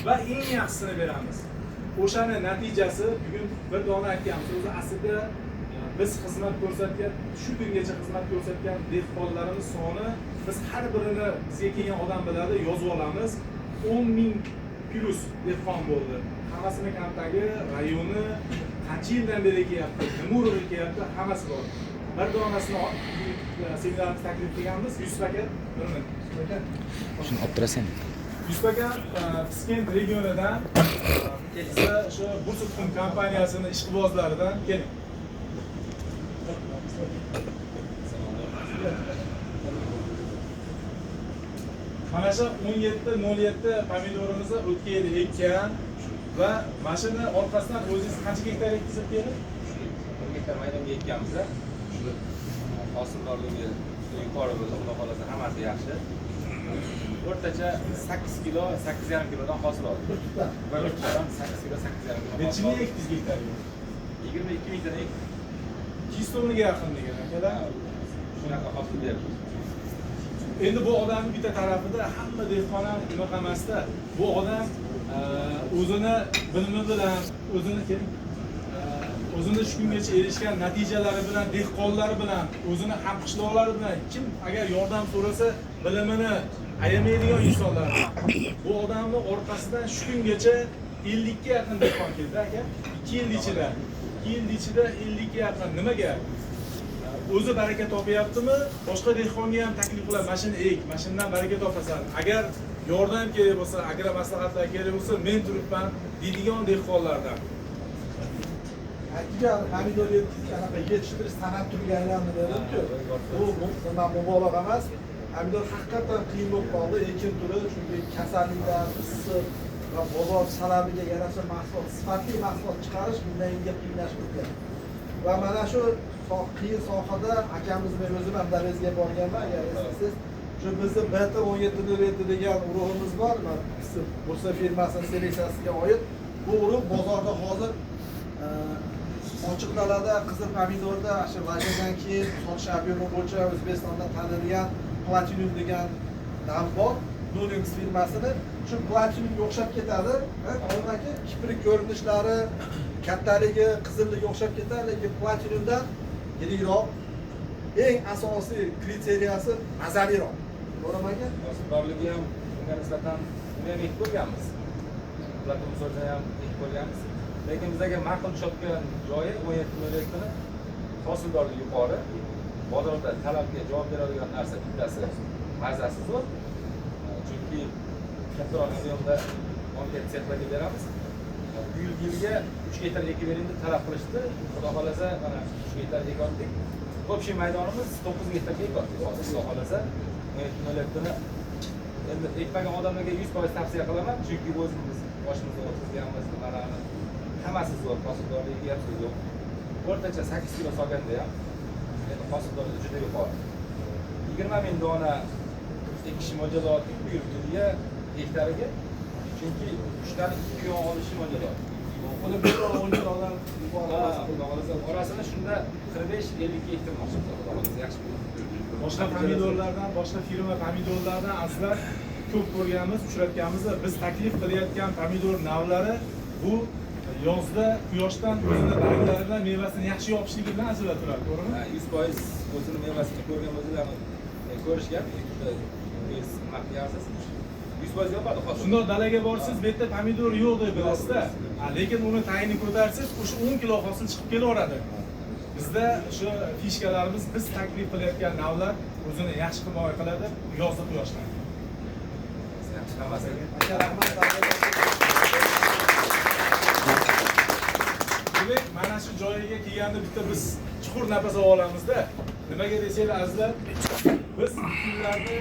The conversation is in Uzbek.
Va eng yaxshisini beramiz. O'shani natijasi bugun bir dona aytganmiz. O'zi aslida biz xizmat ko'rsatgan, shu kungacha xizmat ko'rsatgan dehqonlarimiz soni, biz har birini bizga kelgan odam biladi, yozib olamiz. 10 ming plus dehqon bo'ldi. Hammasini kontagi, rayoni, qancha yildan beri kelyapti, nima urug'i kelyapti, hammasi bor. Bir donasini seminarimiz taklif qilganmiz. Yusuf aka, bir minut. Shuni olib turasan. Yusuf aka Piskent regionidan, bizda o'sha Bursa tuxum kompaniyasini ishqibozlaridan. Keling. Mana shu 17.07 pomidorimizni o'tgan yili ekkan va mana shuni orqasidan o'zingiz qancha gektar ekdingiz o'tgan yili? 1 gektar maydonga ekkanmiz. Hosildorligi yuqori bo'ldi, xudo xohlasa hammasi yaxshi. O'rtacha 8 kilo, 8,5 kilodan hosil oldik. Bir tutdan. Bir tutdan 8 kilo, 8,5 kilo. Necha ming ekdingiz gektarga? 22 mingdan ekdik. 200 tonnaga yaqin degan akalar. Shunaqa hosil berdi. Endi bu odamning bitta tarafida hamma dehqon ham unaqa emasda. Bu odam o'zini bilimi bilan, o'zini shu kungacha erishgan natijalari bilan, dehqonlari bilan, o'zini hamqishloqlari bilan kim agar yordam so'rasa bilimini ayamaydigan insonlar. Bu odamni orqasidan shu kungacha 50 ga yaqin dehqon keldi aka. 2 yil ichida, 2 yil ichida 50 ga yaqin. Nimaga? O'zi baraka topyaptimi? Boshqa dehqonga ham taklif qiladi, mana shuni ek, mana shundan baraka topasan. Agar yordam kerak bo'lsa, agrar maslahatlar kerak bo'lsa, men turibman deydigan dehqonlardan. Aytgan pomidor anaqa yetishtirish san'at turiga aylandi dedim-ku. Bu nima mubolag'a emas. Pomidor haqiqatan qiyin bo'lib qoldi ekin turi, chunki kasalliklar, issiq va bozor talabiga yarasha mahsulot, sifatli mahsulot chiqarish bundan yilga qiyinlashib ketgan. Va mana shu qiyin sohada akamiz men o'zim ham Davezga borganman, agar eslasangiz, shu bizni BT 1707 degan urug'imiz bor, mana Bursa firmasining seleksiyasiga oid. Bu urug' bozorda hozir ochiq dalada qizil pomidorda o'sha lagerdan keyin sotish объеми bo'yicha O'zbekistonda tanilgan Platinum degan nam bor, Nunix firmasini. Shu Platinumga o'xshab ketadi. Aka, kiprik ko'rinishlari, kattaligi, qizilligi o'xshab ketadi, lekin Platinumdan yirikroq. Eng asosiy kriteriyasi mazaliroq. To'g'rimi aka? Hosildorligi ham unga nisbatan uni ham ekib ko'rganmiz. Platinum sortini ham ekib ko'rganmiz. Lekin bizga ma'qul tushayotgan joyi 17.07 ni hosildorligi yuqori, bozorda talabga javob beradigan narsa bittasi mazasi zo'r. Chunki kattaroq объемda banket sexlarga beramiz. Bu yilga 3 gektar ekib bering deb talab qilishdi. Xudo xolasa mana 3 gektar ekdik. Общий maydonimiz 9 gektarga ekdik. Hozir xudo xolasa 17.07 ni endi ekmagan odamlarga 100% tavsiya qilaman, chunki o'zimiz boshimizda o'tkazganmiz, nimalarni hammasi zo'r, hosildorligi ham yo'q. O'rtacha 8 kilo solganda ham endi hosildorligi juda yuqori. 20 ming dona ekishni mo'ljallayaptik bu yilga hektariga. Chunki 3 dan 2 yon olishni mo'ljallayaptik. Uni bir 10 kilodan yuqori. Xudo xolasa orasini shunda 45-50 ga ektirmoqchimiz, xudo xolasa yaxshi bo'ladi. Boshqa pomidorlardan, boshqa firma pomidorlardan azizlar ko'p ko'rganmiz, uchratganmiz. Biz taklif qilayotgan pomidor navlari bu yozda quyoshdan o'zini barglari bilan mevasini yaxshi yopishligi bilan ajralib turadi, to'g'rimi? 100% o'zini mevasini ko'rgan bo'lsalar, ko'rishgan, nima qilyapsiz? 100% yopadi hozir. Shundoq dalaga borsangiz, bu yerda pomidor yo'q deb bilasizda. Lekin uni tagini ko'tarsangiz, o'sha 10 kilo hosil chiqib kelaveradi. Bizda o'sha fishkalarimiz, biz taklif qilayotgan navlar o'zini yaxshi himoya qiladi yozda quyoshdan. Yaxshi hammasi. Aka, rahmat. Demak, mana shu joyiga kelganda bitta biz chuqur nafas olamizda. Nimaga desanglar azizlar, biz kunlarda